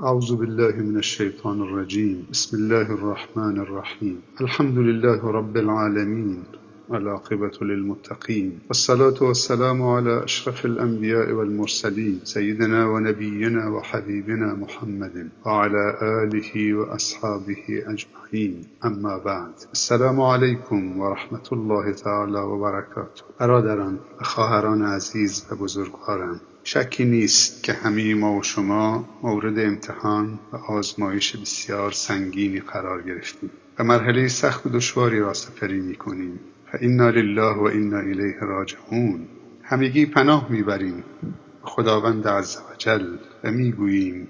اعوذ بالله من الشیطان الرجیم. بسم الله الرحمن الرحیم. الحمد لله رب العالمین، العاقبة للمتقین، والصلاة والسلام على اشرف الانبیاء والمرسلین، سیدنا و نبینا و حبیبنا محمد وعلى آله و اصحابه اجمعین. اما بعد، السلام علیکم و رحمة الله تعالی و برکاته. برادران و خواهران عزیز و بزرگوارم، شکی نیست که همه ما و شما مورد امتحان و آزمایش بسیار سنگینی قرار گرفتیم و مرحله سخت و دشواری را سپری می‌کنیم. فانا لله و انا الیه راجعون. همگی پناه میبریم خداوند عزوجل و میگوییم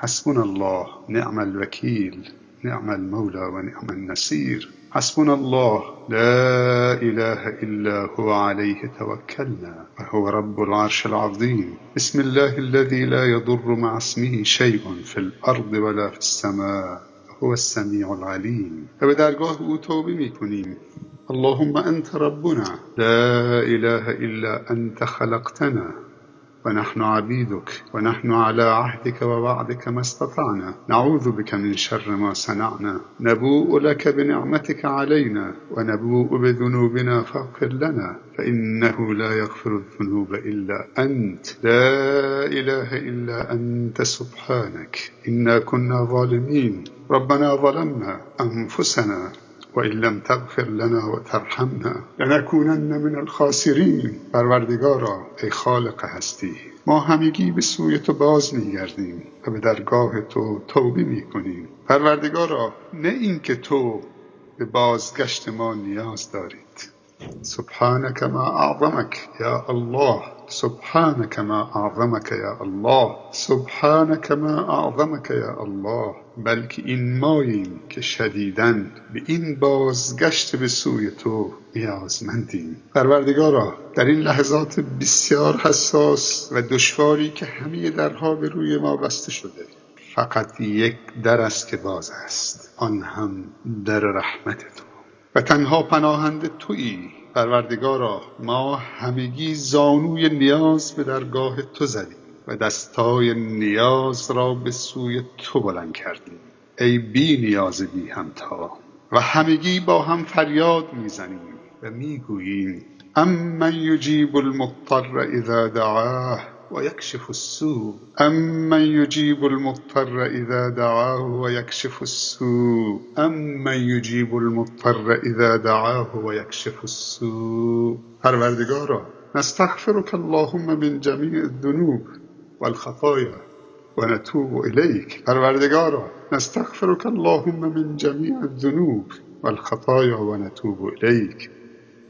حسبنا الله نعم الوکیل نعم المولا و نعم النصیر. حسبنا الله لا اله الا هو علیه توکلنا و هو رب العرش العظیم. بسم الله الذی لا یضر مع اسمه شیء فی الارض ولا فی السماء هو السمیع العلیم. و به درگاه او توبه میکنیم. اللهم انت ربنا لا اله الا انت خلقتنا ونحن عبيدك ونحن على عهدك ووعدك ما استطعنا، نعوذ بك من شر ما صنعنا، نبوء لك بنعمتك علينا ونبوء بذنوبنا فاغفر لنا فإنه لا يغفر الذنوب إلا أنت، لا إله إلا أنت سبحانك إنا كنا ظالمين، ربنا ظلمنا أنفسنا وإن لم تغفر لنا وترحمنا لنکونن من الخاسرین. پروردگارا، ای خالق هستی، ما همگی به سوی تو باز میگردیم و به درگاه تو توبه میکنیم. پروردگارا، نه اینکه تو به بازگشت ما نیاز دارید. سبحانک ما اعظمک یا الله، سبحانک ما اعظمک یا الله، سبحانک ما اعظمک یا الله. بلکه این ماییم که شدیداً به این بازگشت به سوی تو نیازمندیم. پروردگارا، در این لحظات بسیار حساس و دشواری که همه درها به روی ما بسته شده، فقط یک در است که باز است، آن هم در رحمت تو و تنها پناهنده تویی. پروردگارا، ما همگی زانوی نیاز به درگاه تو زدیم و دستای نیاز را به سوی تو بلند کردیم، ای بی نیاز بی همتا. و همگی با هم فریاد میزنیم و میگوییم امن یجیب المضطر اذا دعاه و یکشف السوء، امن یجیب المضطر اذا دعاه و یکشف السوء، امن یجیب المضطر اذا دعاه و یکشف السوء. پروردگارا، نستغفرک اللهم من جمیع الذنوب والخطایا و نتوب الیک. پروردگارا، نستغفرک اللهم من جمیع الذنوب والخطایا و نتوب الیک.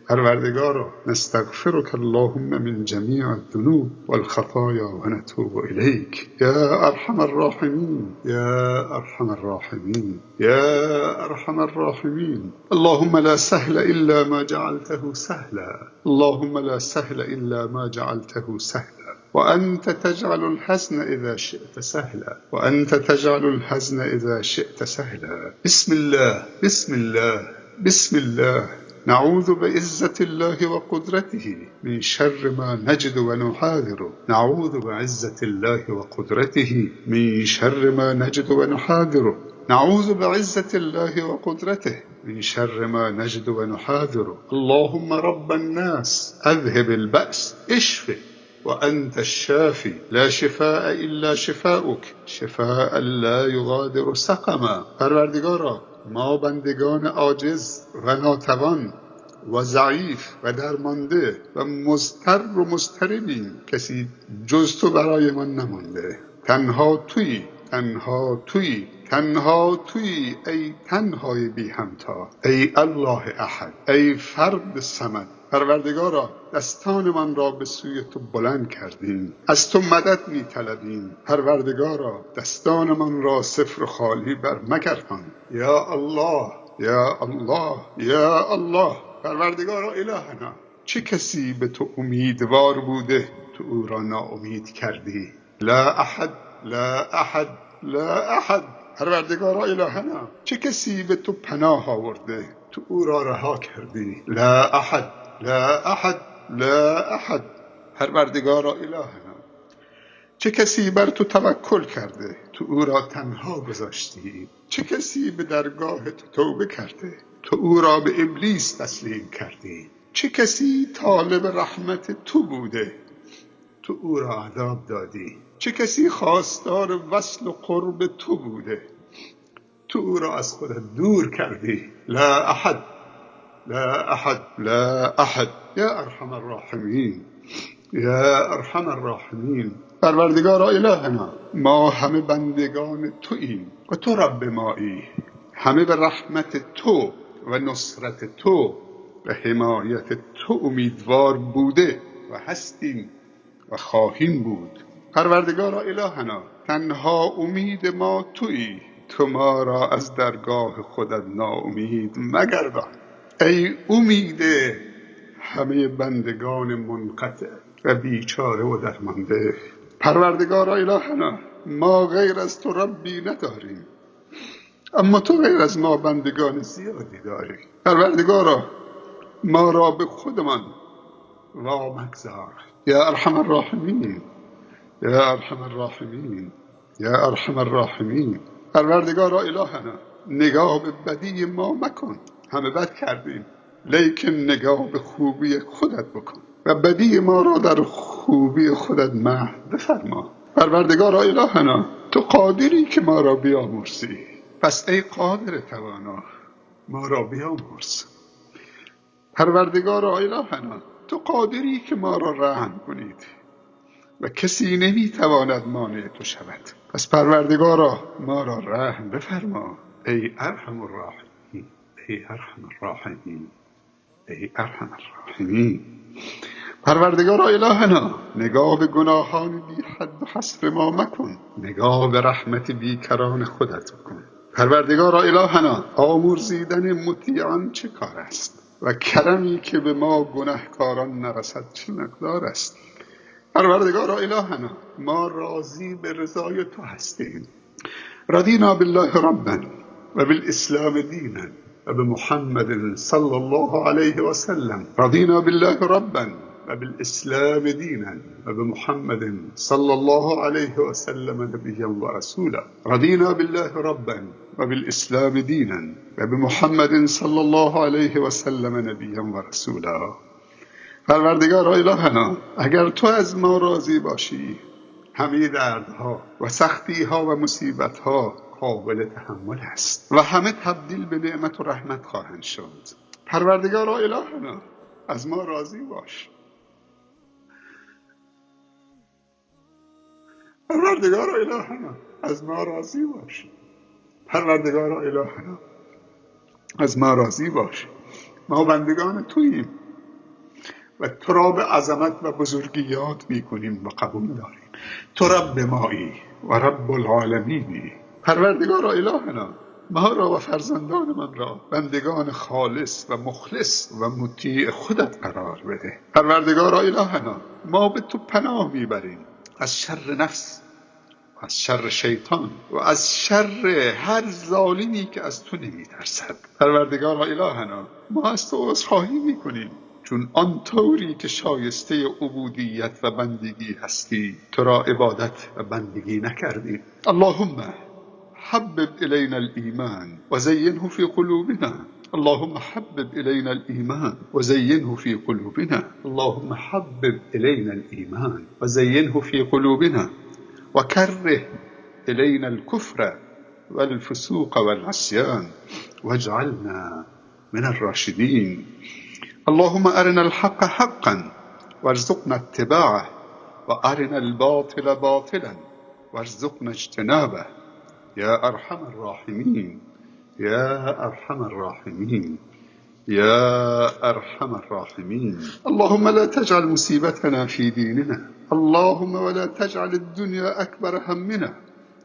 پروردگارا، نستغفرک اللهم من جمیع الذنوب والخطایا و نتوب الیک. یا ارحم الراحمین، یا ارحم الراحمین، یا ارحم الراحمین. اللهم لا سهل الا ما جعلته سهلا، اللهم لا سهل الا ما جعلته سهلا، وانت تجعل الحزن اذا شئت سهلا، وانت تجعل الحزن اذا شئت سهلا. بسم الله، بسم الله، بسم الله. نعوذ بعزة الله وقدرته من شر ما نجد ونحاذر، نعوذ بعزة الله وقدرته من شر ما نجد ونحاذر، نعوذ بعزة الله وقدرته من شر ما نجد ونحاذر. اللهم رب الناس أذهب البأس، اشف وأنت الشافي لا شفاء إلا شفاؤك شفاء لا يغادر سقما. پروردگارا، ما بندگان عاجز و ناتوان و ضعیف و درمانده و مضطر و مضطربیم، کسی جز تو برای ما نمانده. تنها تویی، تنها تویی، تنها تویی، ای تنهای بی همتا، ای الله احد، ای فرد صمد. پروردگارا، دستانمان را به سوی تو بلند کردیم، از تو مدد می طلبیم. پروردگارا، دستانمان را صفر و خالی بر مگردان. یا الله، یا الله، یا الله. پروردگارا، الهنا، چه کسی به تو امیدوار بوده تو او را ناامید کردی؟ لا احد، لا احد، لا احد. پروردگارا، الهنا، چه کسی به تو پناه آورده تو او را رها کردی؟ لا احد، لا احد، لا احد. پروردگارا، الهنا، چه کسی بر تو توکل کرده تو او را تنها گذاشتی. چه کسی به درگاه تو توبه کرده؟ تو او را به ابلیس تسلیم کردی. چه کسی طالب رحمت تو بوده؟ تو او را عذاب دادی. چه کسی خواستار وصل و قرب تو بوده؟ تو او را از خودت دور کردی. لا احد، لا احد، لا احد. یا ارحم الراحمین، یا ارحم الراحمین. پروردگارا الهنا، ما همه بندگان توییم و تو رب مایی. همه به رحمت تو و نصرت تو و حمایت تو امیدوار بوده و هستیم و خواهیم بود. پروردگارا الهنا، تنها امید ما تویی. تو ما را از درگاه خودت ناامید مگردان. ای امید همه بندگان منقطع و بیچاره و درمانده. پروردگارا الهنا، ما غیر از تو ربی نداریم، اما تو غیر از ما بندگان زیادی داری. پروردگارا ما را به خودمان وامگذار. یا ارحم الراحمین، یا ارحم الراحمین، یا ارحم الراحمین. پروردگارا الهنا، نگاه به بدی ما مکن، همه بد کردیم، لیکن نگاه به خوبی خودت بکن و بدی ما را در خوبی خودت محو بفرما. پروردگارا الهنا، تو قادری که ما را بیامرزی، پس ای قادر توانا ما را بیامرز. پروردگارا الهنا، تو قادری که ما را رحم کنید و کسی نمیتواند مانع تو شود، پس پروردگارا ما را رحم بفرما. ای ارحم الراحمین، ای ارحم الراحمین، ای ارحم الراحمین. پروردگارا الهنا، نگاه به گناهان بی حد و حصر ما مکن، نگاه به رحمت بیکران خودت بکن. پروردگارا الهنا، آمرزیدن مطیعان چه کار است و کرمی که به ما گنهکاران نرسد چه مقدار است. پروردگارا الهنا، ما راضی به رضای تو هستیم. رضینا بالله ربا و بالاسلام دینا و بمحمد صلی الله علیه و سلم. رضینا بالله ربا و بالاسلام دینا و بمحمد صلی الله علیه و سلم نبیا و رسولا. رضینا بالله ربا و بالاسلام دینا و بمحمد صلی الله علیه و سلم نبیا و رسولا. پروردگارا الهنا، اگر تو از ما راضی باشی، همه دردها و سختیها و مصیبتها قابل تحمل است و همه تبدیل به نعمت و رحمت خواهند شد. پروردگارا الهنا، از ما راضی باش. پروردگارا الهنا، از ما راضی باش. پروردگارا الهنا، از ما راضی باش. ما بندگان توییم و تو را به عظمت و بزرگی یاد میکنیم و قبول داریم. تو رب مایی و رب العالمینی. پروردگارا الهنا، ما را و فرزندان من را بندگان خالص و مخلص و مطیع خودت قرار بده. پروردگارا الهنا، ما به تو پناه میبریم از شر نفس، از شر شیطان و از شر هر ظالمی که از تو نمیترسد. پروردگارا الهنا، ما از تو عذرخواهی میکنیم، چون آن طوری که شایسته عبودیت و بندگی هستی تو را عبادت و بندگی نکردیم. اللهم حبب الینا الایمان و زینه فی قلوبنا. اللهم حبب الینا الایمان و زینه فی قلوبنا. اللهم حبب الینا الایمان و زینه فی قلوبنا و کره الینا الکفر والفسوق والعصیان واجعلنا من الراشدین. اللهم أرنا الحق حقا وارزقنا اتباعه وأرنا الباطل باطلا وارزقنا اجتنابه. یا ارحم الراحمین، یا ارحم الراحمین، یا ارحم الراحمین. اللهم لا تجعل مصیبتنا فی دیننا. اللهم ولا تجعل الدنیا اکبر همنا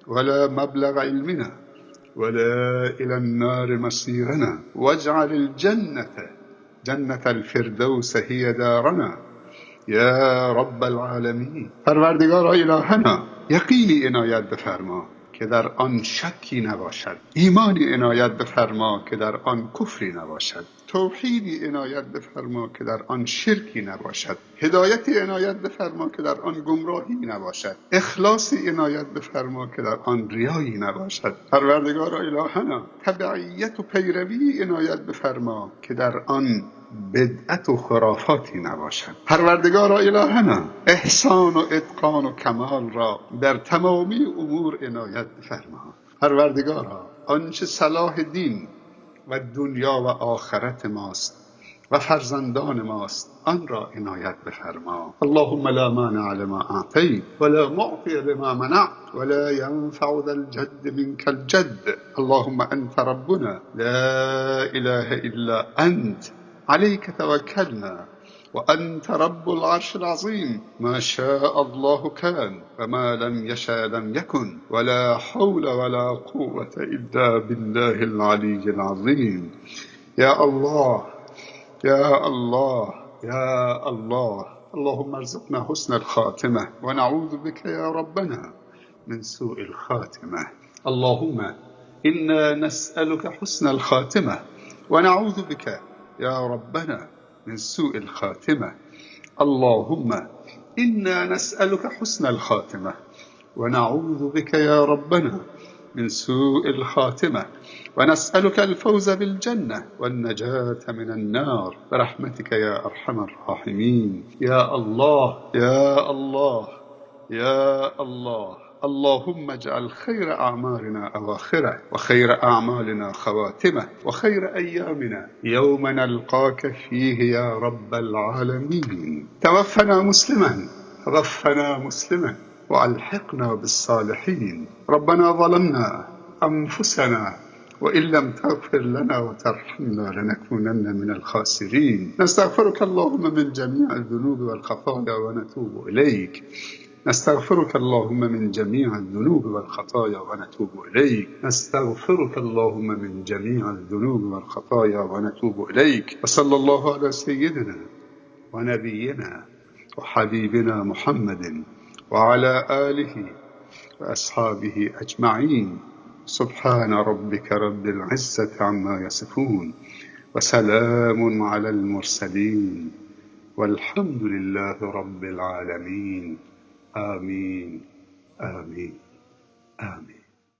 ولا مبلغ علمنا ولا الى النار مصیرنا واجعل الجنة جنة الفردوس هي دارنا یا رب العالمین. پروردگارا الهنا، یقینی عنایت بفرما که که در آن شکی نباشد، ایمانی عنایت بفرما که در آن کفری نباشد، توحیدی عنایت بفرما که در آن شرکی نباشد، هدایتی عنایت بفرما که در آن گمراهی نباشد، اخلاصی عنایت بفرما که در آن ریایی نباشد. پروردگارا الهنا، تبعیت و پیروی عنایت بفرما که در آن بدعت و خرافاتی نباشد. پروردگارا الهنا، احسان و اتقان و کمال را در تمامی امور عنایت بفرما. پروردگارا، آنچه صلاح دین و دنیا و آخرت ماست و فرزندان ماست آن را عنایت بفرما. اللهم لا مانع لما اعطیت ولا معطی لما منعت ولا ينفع ذا الجد منك الجد. اللهم انت ربنا لا اله الا انت، عليك توكلنا وأنت رب العرش العظيم. ما شاء الله كان وما لم يشاء لم يكن، ولا حول ولا قوة إلا بالله العلي العظيم. يا الله يا الله يا الله، اللهم ارزقنا حسن الخاتمة ونعوذ بك يا ربنا من سوء الخاتمة. اللهم إنا نسألك حسن الخاتمة ونعوذ بك يا ربنا من سوء الخاتمة. اللهم إنا نسألك حسن الخاتمة ونعوذ بك يا ربنا من سوء الخاتمة، ونسألك الفوز بالجنة والنجاة من النار برحمتك يا أرحم الراحمين. يا الله يا الله يا الله، اللهم اجعل خير أعمالنا أواخره، وخير أعمالنا خواتمه، وخير أيامنا يوم نلقاك فيه يا رب العالمين. توفنا مسلما، توفنا مسلما، وألحقنا بالصالحين. ربنا ظلمنا أنفسنا وإن لم تغفر لنا وترحمنا لنكونن من الخاسرين. نستغفرك اللهم من جميع الذنوب والخطايا ونتوب إليك. نستغفرك اللهم من جميع الذنوب والخطايا ونتوب إليك. نستغفرك اللهم من جميع الذنوب والخطايا ونتوب إليك. وصلى الله على سيدنا ونبينا وحبيبنا محمد وعلى آله وأصحابه أجمعين. سبحان ربك رب العزة عما يصفون، وسلام على المرسلين، والحمد لله رب العالمين. آمين آمين آمين.